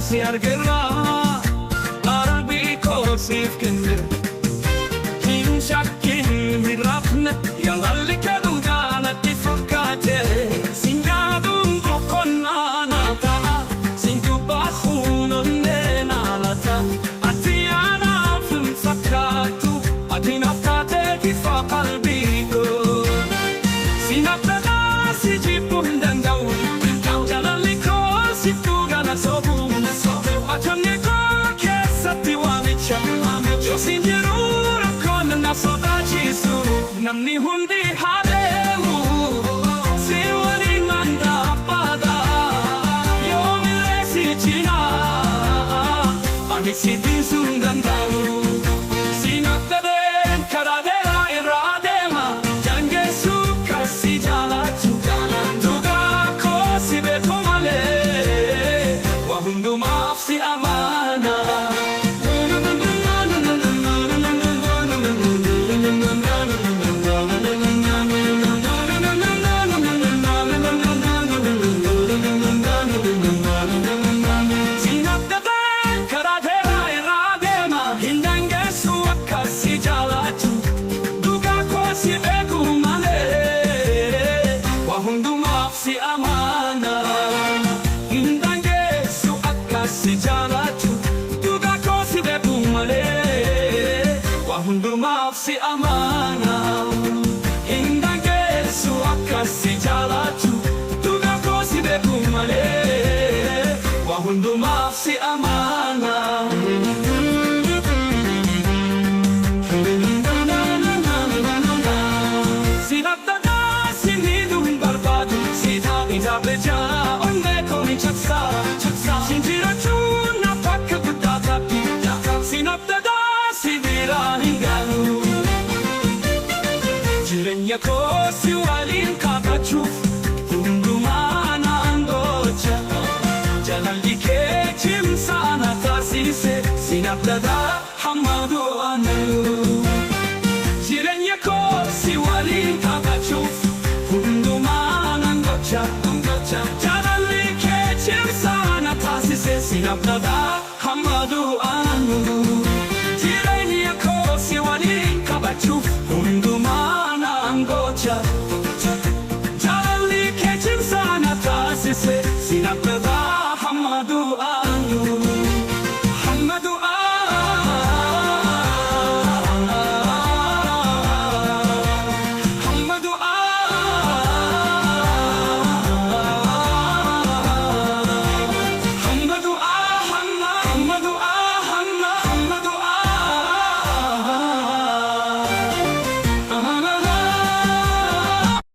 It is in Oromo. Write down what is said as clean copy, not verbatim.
Si argerraa qalbii koo siif kenne. Hin shakkin, hin rafne, jaalalli kee dhugaa natti fakkaate. Sin yaaduun boqonnaa na ta'a, sin dubbachuun onnee na lata. Ati anaaf hin fakkaattu, ati naaf taatee ifa qalbii koo. Sin abdadhaa, si jibbuu hin danda'u. Jaalalli koo si dhugaa na sobu. Ati onnee koo keessatti waamicha. Yoo sin jiru rakkoon na sodaachisu. Namni hundi haa deemu. Si waliin nan dhaabbata. Yoomillee si cinaa. Ani si dhiisuu hin danda'u. Sin abdadheen karaa dheeraa irra adeema. Daangeessuu kan si jaalatu. Dhugaa koo si beeku malee. Waa hundumaaf si amana. Sin abdadheen karaa dheeraa irra adeema. Hin daangessu akka si jaalatu. Dhugaa koo si beeku malee. Waa hundumaaf si amana. Hin daangessu akka si jaalatu. Dhugaa koo si beeku malee. Waa hundumaaf si amana. Hin daangessu akka si jaalatu. Dhugaa koo si beeku malee. Waa hundumaaf si amana. Sin abdadhaa, si miidhuu hin barbaadu. Si taa'ee onnee koo ni cabsa. Sin jiraachuun naaf akka guddaa taatu. Sin abdadhaa, si biraa hin galu. Jireenya koo si waliin kaakachuuf hundumaa naan gocha. Jaalalli kee cimsaa na taasise, sin abdadhaa hamma du'aanu. Jireenya koo si waliin taphachuuf hundumaa nan gocha. Jaalalli kee cimsaa na taasise, sin abdadhaa hamma du'aanu. Jireenya koo si waliin kabachuuf hundumaa nan gocha. Jaalalli kee cimsaa na taasise, sin abdadhaa hamma du'aanu.